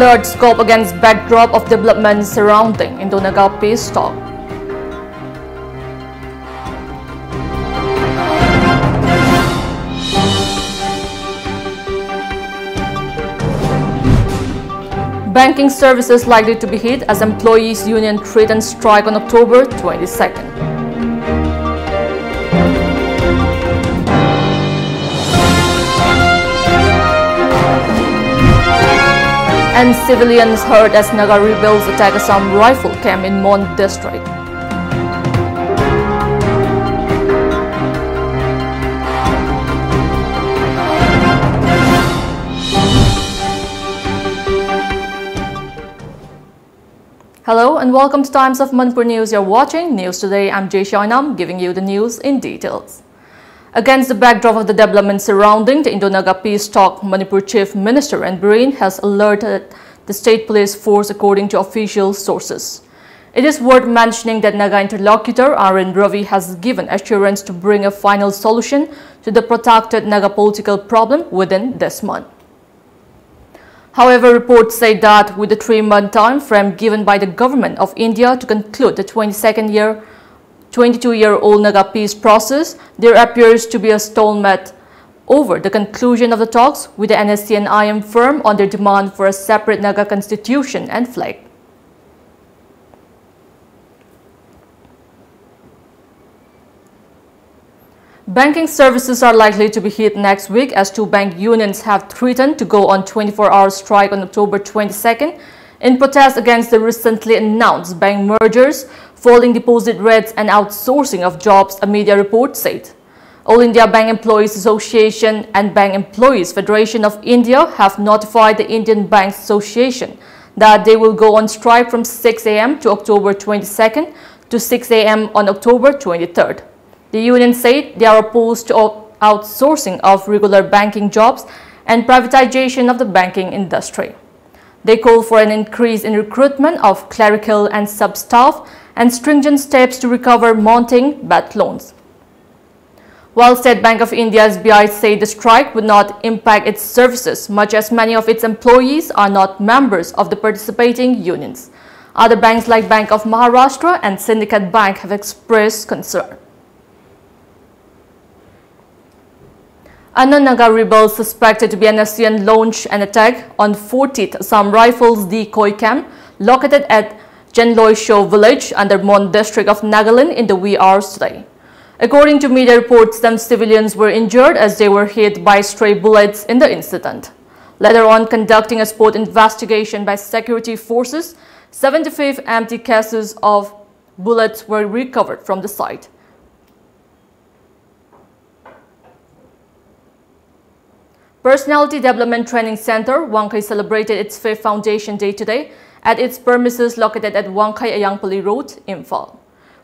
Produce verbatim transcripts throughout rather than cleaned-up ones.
Alert: scope against backdrop of development surrounding Indo-Naga peace talk. Banking services likely to be hit as employees union threatens strike on October twenty-second. And civilians hurt as Naga rebels attack Assam rifle camp in Mon district. Hello and welcome to Times of Manipur News. You're watching News Today. I'm Jay Shanam, giving you the news in details. Against the backdrop of the development surrounding the Indo-Naga peace talk, Manipur Chief Minister N Biren has alerted the state police force, according to official sources. It is worth mentioning that Naga interlocutor R N Ravi has given assurance to bring a final solution to the protracted Naga political problem within this month. However, reports say that with the three-month time frame given by the government of India to conclude the twenty-second year, twenty-two-year-old Naga peace process, there appears to be a stalemate over the conclusion of the talks with the N S C and I M firm on their demand for a separate Naga constitution and flag. Banking services are likely to be hit next week as two bank unions have threatened to go on twenty-four hour strike on October twenty-second in protest against the recently announced bank mergers, falling deposit rates and outsourcing of jobs, a media report said. All India Bank Employees Association and Bank Employees Federation of India have notified the Indian Banks Association that they will go on strike from six a m to October twenty-second to six a m on October twenty-third. The union said they are opposed to out- outsourcing of regular banking jobs and privatization of the banking industry. They call for an increase in recruitment of clerical and sub-staff and stringent steps to recover mounting bad loans. While State Bank of India, S B I, said the strike would not impact its services, much as many of its employees are not members of the participating unions. Other banks like Bank of Maharashtra and Syndicate Bank have expressed concern. Unknown Naga rebels suspected to be an ASEAN launched an attack on fortieth Assam Rifles decoy camp located at Chenloisho village under Mon district of Nagaland in the wee hours today. According to media reports, some civilians were injured as they were hit by stray bullets in the incident. Later on, conducting a spot investigation by security forces, seventy-five empty cases of bullets were recovered from the site. Personality Development Training Center, Wangkhei, celebrated its fifth Foundation Day today at its premises located at Wangkhei Ayangpali Road, Imphal.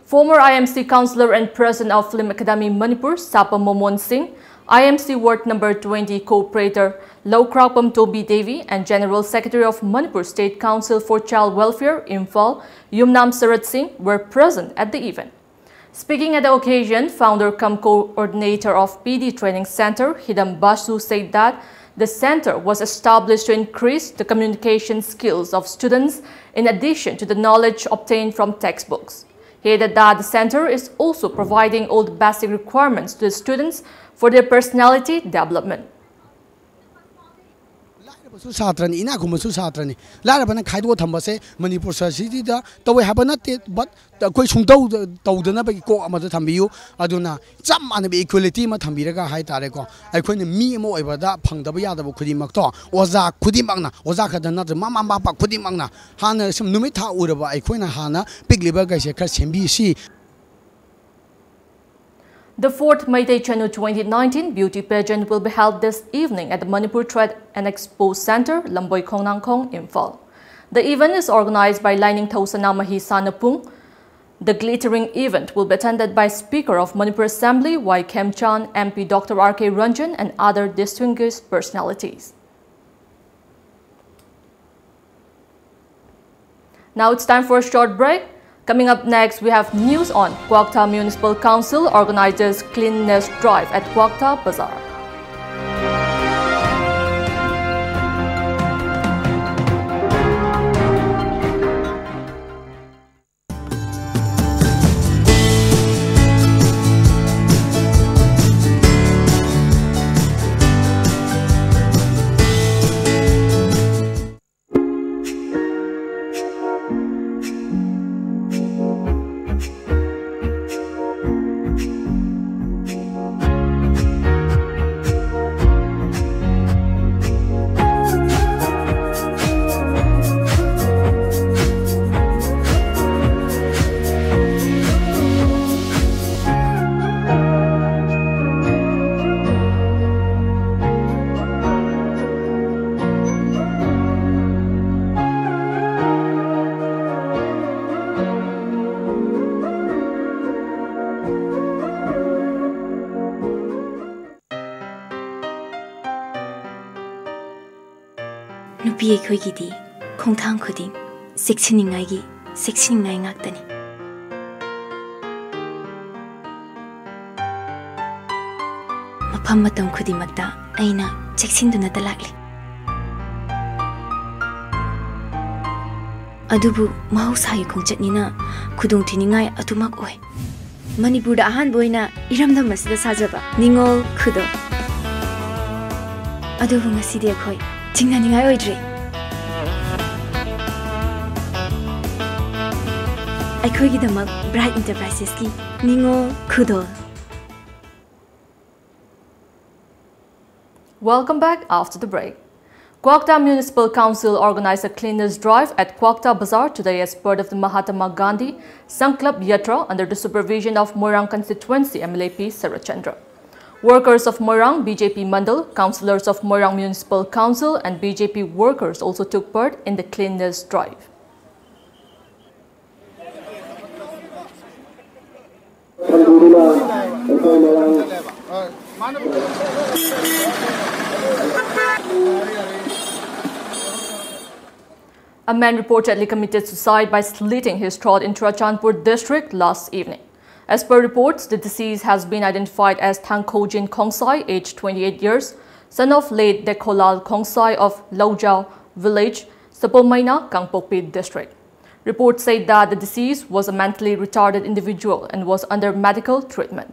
Former I M C councillor and president of Film Academy Manipur, Sapa Momon Singh, I M C Ward number twenty co-operator Laukrakpam Tobi Devi, and General Secretary of Manipur State Council for Child Welfare, Imphal, Yumnam Sarat Singh, were present at the event. Speaking at the occasion, founder cum coordinator of P D Training Center, Hidam Basu, said that the center was established to increase the communication skills of students in addition to the knowledge obtained from textbooks. He added that the center is also providing all the basic requirements to the students for their personality development. ꯂꯥꯏꯔꯕꯁꯨ ꯁꯥꯇ꯭ꯔꯅꯤ, ꯏꯅꯥꯛ ꯈꯨꯟꯕꯁꯨ ꯁꯥꯇ꯭ꯔꯅꯤ꯫ ꯂꯥꯏꯔꯕꯅ ꯈꯥꯏꯗꯣꯛꯑ ꯊꯝꯕꯁꯦ ꯃꯅꯤꯄꯨꯔ ꯁꯣꯁꯥꯏꯇꯤꯗ ꯇꯧꯋꯦ ꯍꯥꯏꯕ ꯅꯠꯇꯦ, but ꯑꯩꯈꯣꯏ ꯁꯨꯡꯇꯧ ꯇꯧꯗꯅꯕꯒꯤ ꯀꯣꯛ ꯑꯃꯗ ꯊꯝꯕꯤꯌꯨ꯫ ꯑꯗꯨꯅ ꯆꯞ ꯃꯥꯟꯅꯕ equality ꯑꯃ ꯊꯝꯕꯤꯔꯒ ꯍꯥꯏ ꯇꯥꯔꯦꯀꯣ, ꯑꯩꯈꯣꯏꯅ ꯃꯤ ꯑꯃ ꯑꯣꯏꯕꯗ ꯐꯪꯗꯕ ꯌꯥꯗꯕ ꯈꯨꯗꯤꯡꯃꯛꯇꯣ ꯑꯣꯖꯥ ꯈꯨꯗꯤꯡꯃꯛꯅ, ꯑꯣꯖꯥ ꯈꯛꯇ ꯅꯠꯇ꯭ꯔꯒ ꯃꯃꯥ ꯃꯄꯥ ꯈꯨꯗꯤꯡꯃꯛꯅ ꯍꯥꯟꯅ ꯁꯨꯝ ꯅꯨꯃꯤꯠ ꯊꯥ ꯎꯔꯕ ꯑꯩꯈꯣꯏꯅ ꯍꯥꯟꯅ ꯄꯤꯛꯂꯤꯕꯈꯩꯁꯦ ꯈꯔ ꯁꯦꯝꯕꯤꯁꯤ꯫ The fourth Meitei Chanu twenty nineteen Beauty Pageant will be held this evening at the Manipur Trade and Expo Center, Lamboi Khongnangkhong, Imphal. The event is organized by Lainingthou Sanamahi Sanapung. The glittering event will be attended by Speaker of Manipur Assembly Y Khemchand, M P Doctor R K Ranjan, and other distinguished personalities. Now it's time for a short break. Coming up next, we have news on Kwakta Municipal Council organizes cleanliness drive at Kwakta Bazaar. ꯅꯨꯄꯤ ꯑꯩꯈꯣꯏꯒꯤꯗꯤ ꯈꯣꯡꯊꯥꯡ ꯈꯨꯗꯤꯡ ꯆꯦꯛꯁꯤꯟꯅꯤꯡꯉꯥꯏꯒꯤ ꯆꯦꯛꯁꯤꯟꯅꯤꯡꯉꯥꯏ ꯉꯥꯛꯇꯅꯤ꯫ ꯃꯐꯝ ꯃꯇꯝ ꯈꯨꯗꯤꯡꯃꯛꯇ ꯑꯩꯅ ꯆꯦꯛꯁꯤꯟꯗꯨꯅꯇ ꯂꯥꯛꯂꯤ꯫ ꯑꯗꯨꯕꯨ ꯃꯍꯧꯁꯥꯒꯤ ꯈꯣꯡꯆꯠꯅꯤꯅ ꯈꯨꯗꯣꯡꯊꯤꯅꯤꯡꯉꯥꯏ ꯑꯗꯨꯃꯛ ꯑꯣꯏ꯫ ꯃꯅꯤꯄꯨꯔꯗ ꯑꯍꯥꯟꯕ ꯑꯣꯏꯅ ꯏꯔꯝꯗꯝ ꯑꯁꯤꯗ ꯁꯥꯖꯕ ꯅꯤꯉꯣꯜ ꯈꯨꯗꯣꯜ꯫ ꯑꯗꯨꯕꯨ ꯉꯁꯤꯗꯤ ꯑꯩꯈꯣꯏ ꯆꯤꯡꯅꯅꯤꯡꯉꯥꯏ ꯑꯣꯏꯗ꯭ꯔꯦ꯫ ꯑꯩꯈꯣꯏꯒꯤꯗꯃꯛ ꯕ꯭ꯔꯥꯏꯠ ꯏꯟꯇꯔꯄ꯭ꯔꯥꯏꯁꯦꯁꯀꯤ ꯅꯤꯉꯣꯜ ꯈꯨꯗꯣꯜ꯫ Welcome back after the break. Kwakta Municipal Council organized a cleanliness drive at Kwakta Bazaar today as part of the Mahatma Gandhi Sankalp Yatra under the supervision of Moirang Constituency M L A P Sarachandra. Workers of Moirang B J P Mandal, councillors of Moirang Municipal Council and B J P workers also took part in the cleanliness drive. A man reportedly committed suicide by slitting his throat in Churachandpur district last evening. As per reports, the deceased has been identified as Thangkhojin Khongsai, aged twenty-eight years, son of late Dekholal Khongsai of Laujao village, Sapomaina, Kangpokpi district. Reports say that the deceased was a mentally retarded individual and was under medical treatment.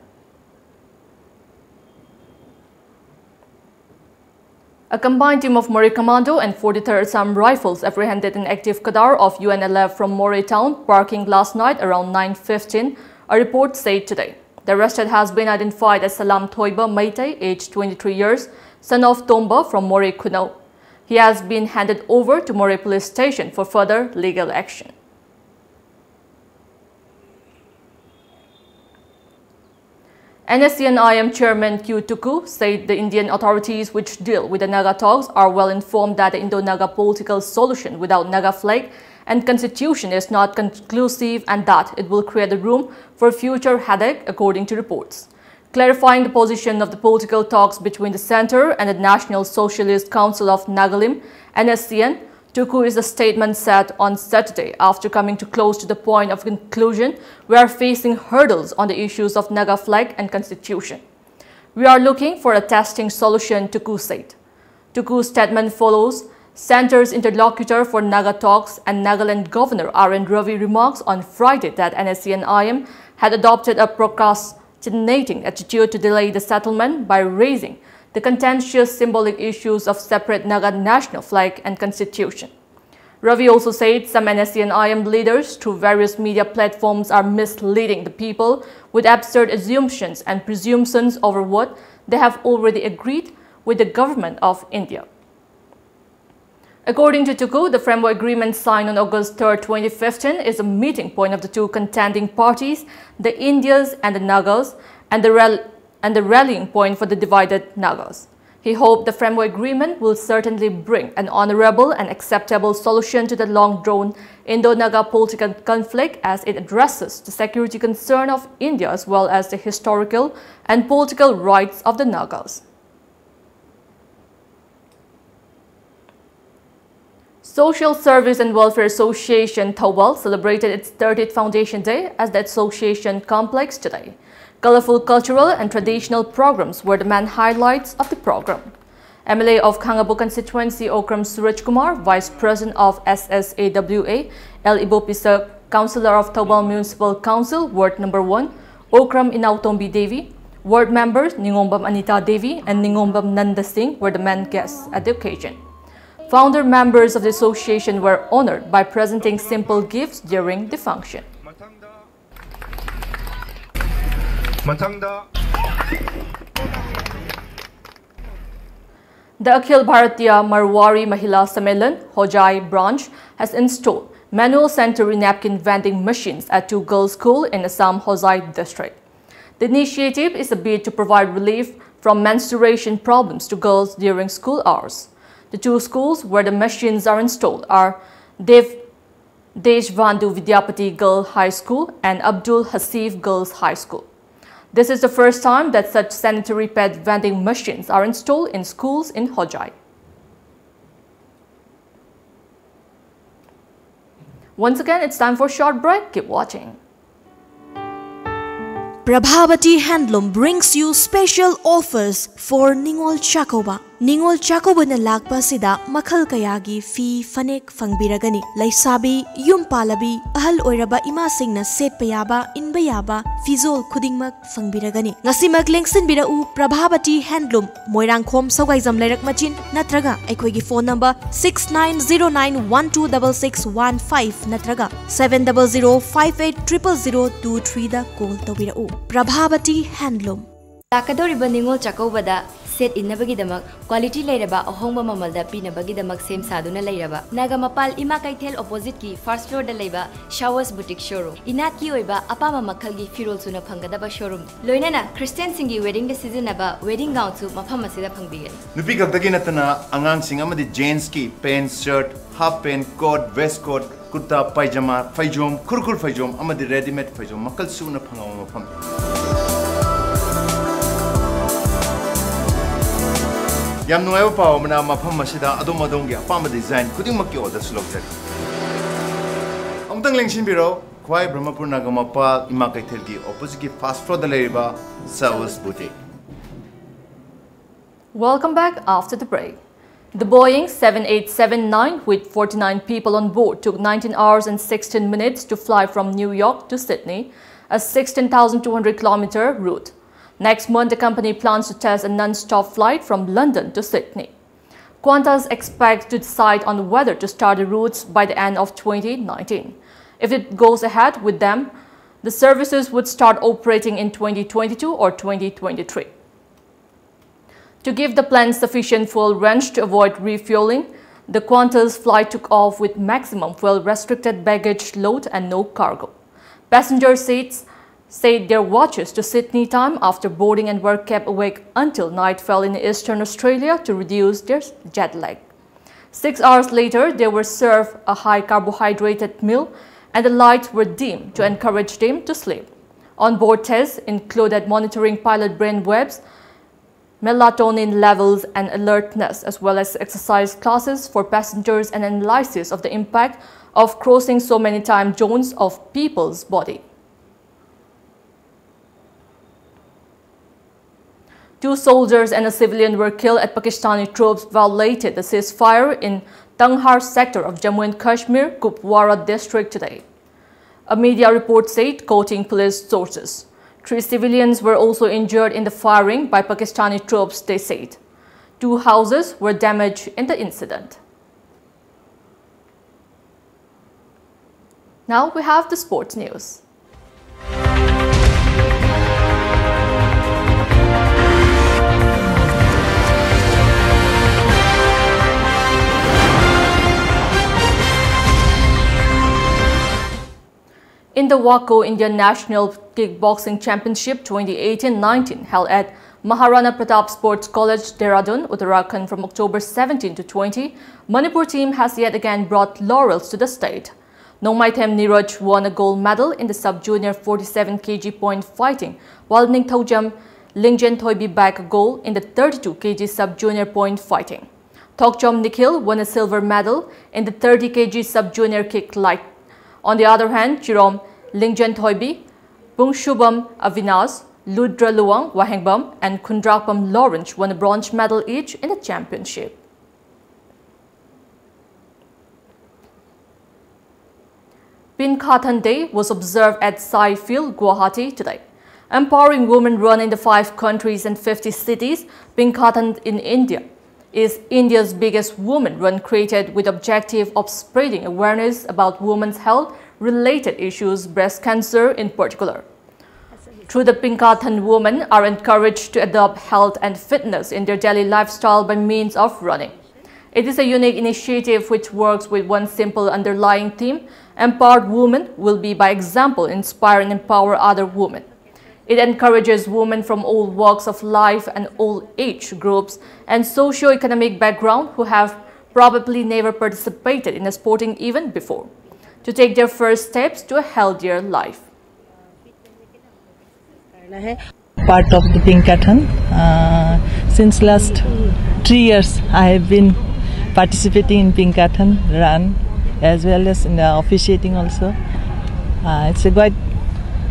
A combined team of Moreh Commando and forty-third Assam Rifles apprehended an active cadre of U N L F from Moreh town parking last night around nine fifteen, a report said today. The arrested has been identified as Salam Thoiba Meitei, aged twenty-three years, son of Tomba from Moreh Khunou. He has been handed over to Moreh Police Station for further legal action. N S C N I M Chairman Q Tuku said the Indian authorities which deal with the Naga talks are well informed that the Indo-Naga political solution without Naga flag and constitution is not conclusive and that it will create the room for future headache, according to reports. Clarifying the position of the political talks between the center and the National Socialist Council of Nagalim, N S C N, Tuku is a statement said on Saturday after coming to close to the point of conclusion, "We are facing hurdles on the issues of Naga flag and constitution. We are looking for a testing solution," Tuku said. Tuku's statement follows Center's interlocutor for Naga talks and Nagaland Governor R N Ravi remarks on Friday that N S C N I M had adopted a procrastinating attitude to delay the settlement by raising the contentious symbolic issues of separate Naga national flag and constitution. Ravi also said some N S C N I M leaders through various media platforms are misleading the people with absurd assumptions and presumptions over what they have already agreed with the government of India. According to Tuku, the framework agreement signed on August third, twenty fifteen is a meeting point of the two contending parties, the Indias and the Nagas, and the, rel- and the rallying point for the divided Nagas. He hoped the framework agreement will certainly bring an honorable and acceptable solution to the long-drawn Indo-Naga political conflict as it addresses the security concern of India as well as the historical and political rights of the Nagas. Social Service and Welfare Association Thoubal celebrated its thirtieth Foundation Day at the association complex today. Colorful cultural and traditional programs were the main highlights of the program. M L A of Khangabok constituency Okram Suraj Kumar, Vice President of S S A W A, L Ibopisa, Councillor of Thoubal Municipal Council, Ward number one, Okram Inautombi Devi, Ward members Ningombam Anita Devi and Ningombam Nanda Singh were the main guests at the occasion. Founder members of the association were honored by presenting simple gifts during the function. ꯃꯊꯪꯗ The Akhil Bharatiya Marwari Mahila Sammelan, Hojai branch, has installed manual sanitary napkin vending machines at two girls' schools in Assam Hojai district. The initiative is a bid to provide relief from menstruation problems to girls during school hours. The two schools where the machines are installed are Dev Deshbandhu Vidyapati Girls' High School and Abdul Hasif Girls' High School. This is the first time that such sanitary pad vending machines are installed in schools in Hojai. Once again, it's time for a short break. Keep watching. Prabhavati Handloom brings you special offers for Ningol Chakouba. ꯅꯤꯉꯣꯜ ꯆꯥꯛꯀꯧꯕꯅ ꯂꯥꯛꯄ ꯑꯁꯤꯗ ꯃꯈꯜ ꯀꯌꯥꯒꯤ ꯐꯤ, ꯐꯅꯦꯛ ꯐꯪꯕꯤꯔꯒꯅꯤ꯫ ꯂꯩꯁꯥꯕꯤ, ꯌꯨꯝ ꯄꯥꯜꯂꯕꯤ, ꯑꯍꯜ ꯑꯣꯏꯔꯕ ꯏꯃꯥꯁꯤꯡꯅ ꯁꯦꯠꯄ ꯌꯥꯕ, ꯏꯟꯕ ꯌꯥꯕ ꯐꯤꯖꯣꯜ ꯈꯨꯗꯤꯡꯃꯛ ꯐꯪꯕꯤꯔꯒꯅꯤ꯫ ꯉꯁꯤꯃꯛ ꯂꯦꯡꯁꯤꯟꯕꯤꯔꯛꯎ ꯄ꯭ꯔꯚꯥꯕꯇꯤ ꯍꯦꯟꯗꯂꯨꯝ, ꯃꯣꯏꯔꯥꯡꯈꯣꯝ ꯁꯧꯒꯥꯏꯖꯝ ꯂꯩꯔꯛ ꯃꯆꯤꯟ, ꯅꯠꯇ꯭ꯔꯒ ꯑꯩꯈꯣꯏꯒꯤ phone number six nine zero nine one two double six one five ꯅꯠꯇ꯭ꯔꯒ seven double zero five eight triple zero two threeda call ꯇꯧꯕꯤꯔꯛꯎ꯫ ꯄ꯭ꯔꯚꯥꯕꯇꯤ ꯍꯦꯟꯗꯂꯨꯝ꯫ ꯂꯥꯛꯀꯗꯧꯔꯤꯕ ꯅꯤꯉꯣꯜ ꯆꯥꯛꯀꯧꯕꯗ ꯁꯦꯠ ꯏꯟꯅꯕꯒꯤꯗꯃꯛ quality ꯂꯩꯔꯕ ꯑꯍꯣꯡꯕ ꯃꯃꯜꯗ ꯄꯤꯅꯕꯒꯤꯗꯃꯛ ꯁꯦꯝ ꯁꯥꯗꯨꯅ ꯂꯩꯔꯕ ꯅꯥꯒꯥꯃꯄꯥꯜ ꯏꯃꯥ ꯀꯩꯊꯦꯜ oppositeꯀꯤ first floorꯗ ꯂꯩꯕ Showers Boutique Showroom, ꯏꯅꯥꯠꯀꯤ ꯑꯣꯏꯕ ꯑꯄꯥꯝꯕ ꯃꯈꯜꯒꯤ ꯐꯤꯔꯣꯜ ꯁꯨꯅ ꯐꯪꯒꯗꯕ showroom, ꯂꯣꯏꯅꯅ Christianꯁꯤꯡꯒꯤ weddingꯗ ꯁꯤꯖꯤꯟꯅꯕ wedding gownꯁꯨ ꯃꯐꯝ ꯑꯁꯤꯗ ꯐꯪꯕꯤꯒꯅꯤ꯫ ꯅꯨꯄꯤ ꯈꯛꯇꯒꯤ ꯅꯠꯇꯅ ꯑꯉꯥꯡꯁꯤꯡ ꯑꯃꯗꯤ gentsꯀꯤ pant, shirt, half pant, coat, waistcoat, ꯀꯨꯔꯇꯥ, ꯄꯥꯏꯖꯃꯥ, ꯐꯩꯖꯣꯝ, ꯈꯨꯔꯈꯨꯜ ꯐꯩꯖꯣꯝ ꯑꯃꯗꯤ readymade ꯐꯩꯖꯣꯝ ꯃꯈꯜ ꯁꯨꯅ ꯐꯪꯕ ꯃꯐꯝ꯫ ꯌꯥꯝ ꯅꯨꯡꯉꯥꯏꯕ ꯄꯥꯎ ꯑꯃꯅ, ꯃꯐꯝ ꯑꯁꯤꯗ ꯑꯗꯣꯝ ꯑꯗꯣꯝꯒꯤ ꯑꯄꯥꯝꯕ design ꯈꯨꯗꯤꯡꯃꯛꯀꯤ orderꯁꯨ ꯂꯧꯖꯔꯤ꯫ ꯑꯃꯨꯛꯇꯪ ꯂꯦꯡꯁꯤꯟꯕꯤꯔꯣ, ꯈ꯭ꯋꯥꯏ ꯕ꯭ꯔꯍꯃꯄꯨꯔ ꯅꯥꯒꯥ ꯃꯄꯥꯜ ꯏꯃꯥ ꯀꯩꯊꯦꯜꯒꯤ oppositeꯀꯤ first floorꯗ ꯂꯩꯔꯤꯕ Saus Boutique꯫ Welcome back after the break. The Boeing seven eight seven nine with forty-nine people on board took nineteen hours and sixteen minutes to fly from New York to Sydney, a sixteen thousand two hundred kilometer route. Next month, the company plans to test a non-stop flight from London to Sydney. Qantas expects to decide on whether to start the routes by the end of twenty nineteen. If it goes ahead with them, the services would start operating in twenty twenty-two or twenty twenty-three. To give the plane sufficient fuel range to avoid refueling, the Qantas flight took off with maximum fuel restricted baggage load and no cargo. Passenger seats set their watches to Sydney time after boarding and were kept awake until night fell in eastern Australia to reduce their jet lag. Six hours later, they were served a high carbohydrate meal and the lights were dimmed to encourage them to sleep. Onboard tests included monitoring pilot brain waves, melatonin levels and alertness, as well as exercise classes for passengers and analysis of the impact of crossing so many time zones of people's body. Two soldiers and a civilian were killed as Pakistani troops violated the ceasefire in Tanghar sector of Jammu and Kashmir, Kupwara district today. A media report said, quoting police sources, three civilians were also injured in the firing by Pakistani troops, they said. Two houses were damaged in the incident. Now we have the sports news. In the WACO Indian National Kickboxing Championship twenty eighteen nineteen, held at Maharana Pratap Sports College, Dehradun, Uttarakhand, from October seventeen to twenty, Manipur team has yet again brought laurels to the state. Nongmaithem Niraj won a gold medal in the sub-junior forty-seven K G point fighting, while Ningthoujam Lingjen Thoibi bagged a gold in the thirty-two K G sub-junior point fighting. Thokchom Nikhil won a silver medal in the thirty K G sub-junior kick light. On the other hand, Chirom Lingjen Thoibi, Pungshubam Avinash, Ludra Luang Wahengbam, and Khundrakpam Lawrence won a bronze medal each in the championship. Pinkathan Day was observed at Sai Field, Guwahati today. Empowering women run in the five countries and fifty cities, Pinkathan in India is India's biggest women run, created with objective of spreading awareness about women's health related issues, breast cancer in particular. Through the Pinkathan, women are encouraged to adopt health and fitness in their daily lifestyle by means of running. It is a unique initiative which works with one simple underlying theme: empowered women will be by example, inspire and empower other women. It encourages women from all walks of life and all age groups and socio-economic background who have probably never participated in a sporting event before to take their first steps to a healthier life. Part of the Pinkathan. Uh, since last three years, I have been participating in Pinkathan run as well as in the officiating also. Uh, it's a quite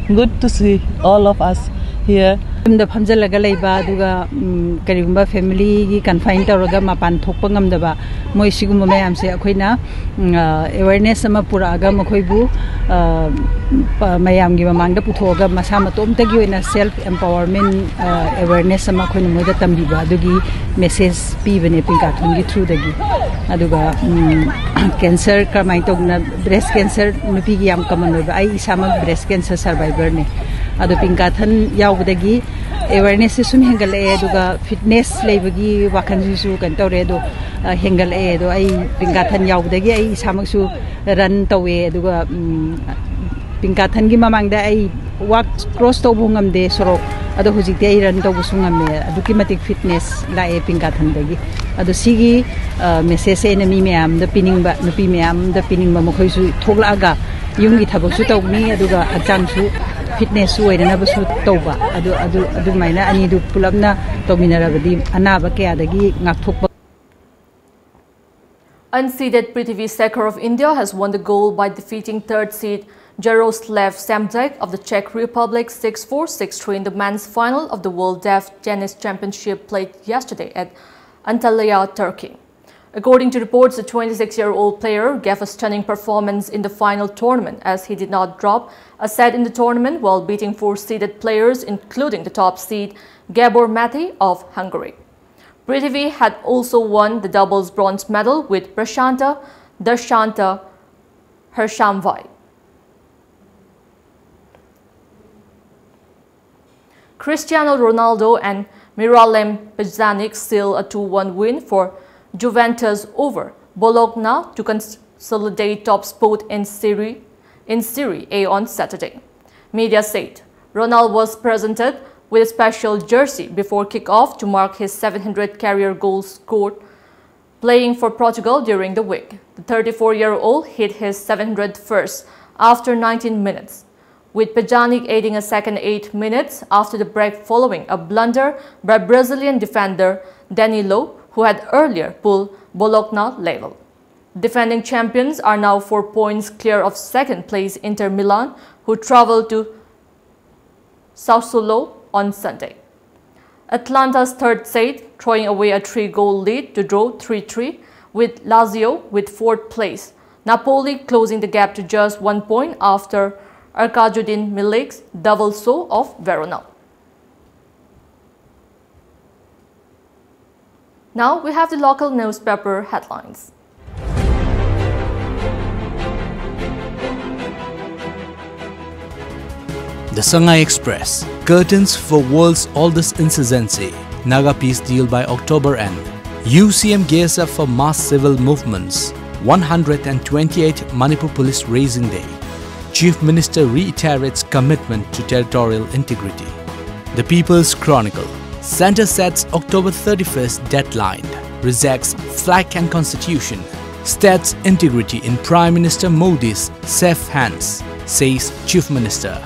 good to see all of us here. ꯌꯨꯝꯗ ꯐꯝꯖꯜꯂꯒ ꯂꯩꯕ, ꯑꯗꯨꯒ ꯎꯝ, ꯀꯔꯤꯒꯨꯝꯕ ꯐꯦꯃꯤꯂꯤꯒꯤ confine ꯇꯧꯔꯒ ꯃꯄꯥꯟ ꯊꯣꯛꯄ ꯉꯝꯗꯕ, ꯃꯣꯏ ꯁꯤꯒꯨꯝꯕ ꯃꯌꯥꯝꯁꯦ ꯑꯩꯈꯣꯏꯅ ꯑꯦꯋꯦꯔꯅꯦꯁ ꯑꯃ ꯄꯨꯔꯛꯑꯒ ꯃꯈꯣꯏꯕꯨ ꯑ, ꯄ- ꯃꯌꯥꯝꯒꯤ ꯃꯃꯥꯡꯗ ꯄꯨꯊꯣꯛꯑꯒ ꯃꯁꯥ ꯃꯇꯣꯝꯇꯒꯤ ꯑꯣꯏꯅ ꯁꯦꯜꯐ ꯑꯦꯝꯄꯥꯋꯔꯃꯦꯟ ꯑꯦꯋꯦꯔꯅꯦꯁ ꯑꯃ ꯑꯩꯈꯣꯏꯅ ꯃꯣꯏꯗ ꯇꯝꯕꯤꯕ, ꯑꯗꯨꯒꯤ ꯃꯦꯁꯦꯖ ꯄꯤꯕꯅꯦ ꯄꯤꯡꯀꯥꯊꯣꯟꯒꯤ ꯊ꯭ꯔꯨꯗꯒꯤ꯫ ꯑꯗꯨꯒ ꯀꯦꯟꯁꯔ ꯀꯔꯝꯍꯥꯏꯅ ꯇꯧꯗꯅ, ꯕ꯭ꯔꯦꯁ ꯀꯦꯟꯁꯔ ꯅꯨꯄꯤꯒꯤ ꯌꯥꯝ ꯀꯃꯟ ꯑꯣꯏꯕ, ꯑꯩ ꯏꯁꯥꯃꯛ ꯕ꯭ꯔꯦꯁ ꯀꯦꯟꯁꯔ ꯁꯔꯚꯥꯏꯚꯔꯅꯦ꯫ ꯑꯗꯣ ꯄꯤꯡꯀꯥꯊꯟ ꯌꯥꯎꯕꯗꯒꯤ ꯑꯦꯋꯦꯔꯅꯦꯁꯁꯦ ꯁꯨꯝ ꯍꯦꯟꯒꯠꯂꯛꯑꯦ, ꯑꯗꯨꯒ ꯐꯤꯠꯅꯦꯁ ꯂꯩꯕꯒꯤ ꯋꯥꯈꯜꯁꯤꯁꯨ ꯀꯩꯅꯣ ꯇꯧꯔꯦ꯫ ꯑꯗꯣ ꯑ, ꯍꯦꯟꯒꯠꯂꯛꯑꯦ꯫ ꯑꯗꯣ ꯑꯩ ꯄꯤꯡꯀꯥꯊꯟ ꯌꯥꯎꯕꯗꯒꯤ ꯑꯩ ꯏꯁꯥꯃꯛꯁꯨ ꯔꯟ ꯇꯧꯋꯦ, ꯑꯗꯨꯒ ꯎꯝ, ꯄꯤꯡꯀꯥꯊꯟꯒꯤ ꯃꯃꯥꯡꯗ ꯑꯩ ꯋꯥꯛ ꯀ꯭ꯔꯣꯁ ꯇꯧꯕ ꯉꯝꯗꯦ ꯁꯣꯔꯣꯛ, ꯑꯗꯣ ꯍꯧꯖꯤꯛꯇꯤ ꯑꯩ ꯔꯟ ꯇꯧꯕꯁꯨ ꯉꯝꯃꯦ꯫ ꯑꯗꯨꯛꯀꯤ ꯃꯇꯤꯛ ꯐꯤꯠꯅꯦꯁ ꯂꯥꯛꯑꯦ ꯄꯤꯡꯀꯥꯊꯟꯗꯒꯤ꯫ ꯑꯗꯣ ꯁꯤꯒꯤ ꯃꯦꯁꯦꯖꯁꯦ ꯑꯩꯅ ꯃꯤ ꯃꯌꯥꯝꯗ ꯄꯤꯅꯤꯡꯕ, ꯅꯨꯄꯤ ꯃꯌꯥꯝꯗ ꯄꯤꯅꯤꯡꯕ, ꯃꯈꯣꯏꯁꯨ ꯊꯣꯛꯂꯛꯑꯒ ꯌꯨꯝꯒꯤ ꯊꯕꯛꯁꯨ ꯇꯧꯅꯤ, ꯑꯗꯨꯒ ꯍꯛꯆꯥꯡꯁꯨ ꯐꯤꯠꯅꯦꯁꯁꯨ ꯑꯣꯏꯅꯅꯕꯁꯨ ꯇꯧꯕ, ꯑꯗꯨ ꯑꯗꯨ ꯑꯗꯨꯃꯥꯏꯅ ꯑꯅꯤꯗꯨ ꯄꯨꯂꯞꯅ ꯇꯧꯃꯤꯟꯅꯔꯕꯗꯤ ꯑꯅꯥꯕ ꯀꯌꯥꯗꯒꯤ ꯉꯥꯛꯊꯣꯛꯄ. Unseeded Prithvi Sekhar of India has won the gold by defeating third seed Jaroslav Samdek of the Czech Republic six four, six three in the men's final of the World Deaf Tennis Championship played yesterday at Antalya, Turkey. According to reports, the twenty-six-year-old player gave a stunning performance in the final tournament as he did not drop a set in the tournament while beating four seeded players, including the top seed Gabor Mate of Hungary. Prithvi had also won the doubles bronze medal with Prashanta Darshanta Harshamvai. Cristiano Ronaldo and Miralem Pjanic seal a two one win for Juventus over Bologna to consolidate top spot in Serie, in Serie A on Saturday. Media said Ronaldo was presented with a special jersey before kick-off to mark his seven hundred career goals scored playing for Portugal during the week. The thirty-four-year-old hit his seven hundred first after nineteen minutes, with Pjanic adding a second eight minutes after the break following a blunder by Brazilian defender Danilo, who had earlier pulled Bologna level. Defending champions are now four points clear of second place Inter Milan, who travel to Sassuolo on Sunday. Atlanta's third set, throwing away a three-goal lead to draw three three with Lazio with fourth place. Napoli closing the gap to just one point after Arkadin Milik's double saw off Verona. Now we have the local newspaper headlines. The Sangai Express, curtains for world's oldest insurgency, Naga peace deal by October end. U C M gears up for mass civil movements, one hundred and twenty-eight Manipur Police Raising Day. Chief Minister reiterates commitment to territorial integrity. The People's Chronicle, Centre sets October thirty-first deadline, rejects flag and constitution, states integrity in Prime Minister Modi's safe hands, says Chief Minister.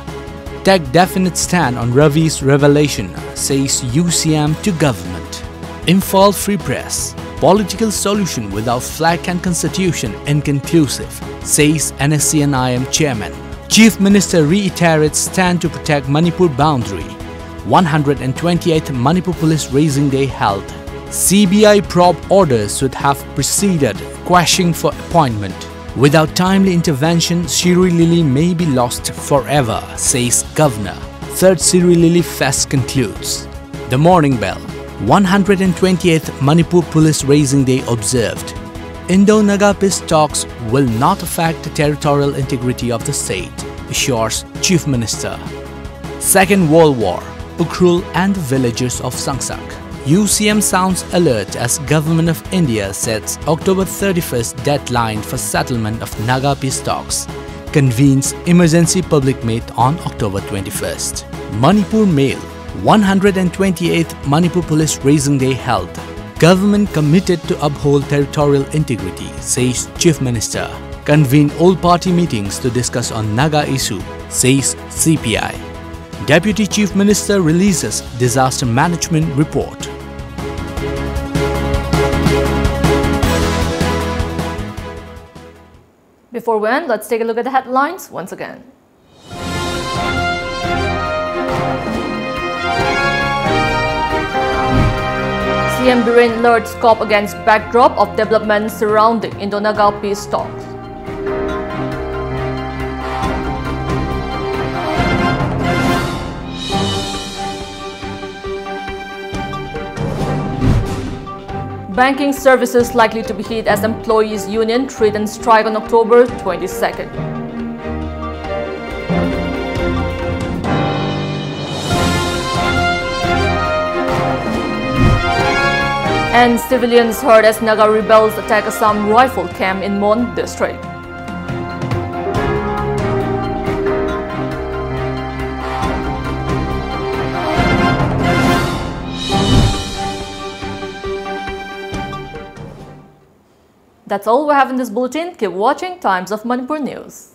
take definite stand on Ravi's revelation, says U C M to government. Imphal Free Press, political solution without flag and constitution inconclusive, says N S C N I M chairman. Chief Minister reiterates stand to protect Manipur boundary. one hundred twenty-eighth Manipur Police Raising Day held. C B I probe orders should have preceded quashing for appointment. Without timely intervention, Shirui Lily may be lost forever, says Governor. Third Shirui Lily Fest concludes. The Morning Bell, one hundred twenty-eighth Manipur Police Raising Day observed. Indo-Naga peace talks will not affect the territorial integrity of the state, assures Chief Minister. Second World War, Ukhrul and the villages of Sangsak. U C M sounds alert as Government of India sets October thirty-first deadline for settlement of Naga peace talks, convenes emergency public meet on October twenty-first. Manipur Mail, one hundred twenty-eighth Manipur Police Raising Day held. Government committed to uphold territorial integrity, says Chief Minister. Convene all party meetings to discuss on Naga issue, says C P I. Deputy Chief Minister releases disaster management report. Before we end, let's take a look at the headlines once again. C M Biren alerts COP against backdrop of development surrounding Indo-Naga peace talks. Banking services likely to be hit as employees union threatens strike on October twenty-second. And civilians hurt as Naga rebels attack Assam rifle camp in Mon district. That's all we have in this bulletin. Keep watching Times of Manipur News.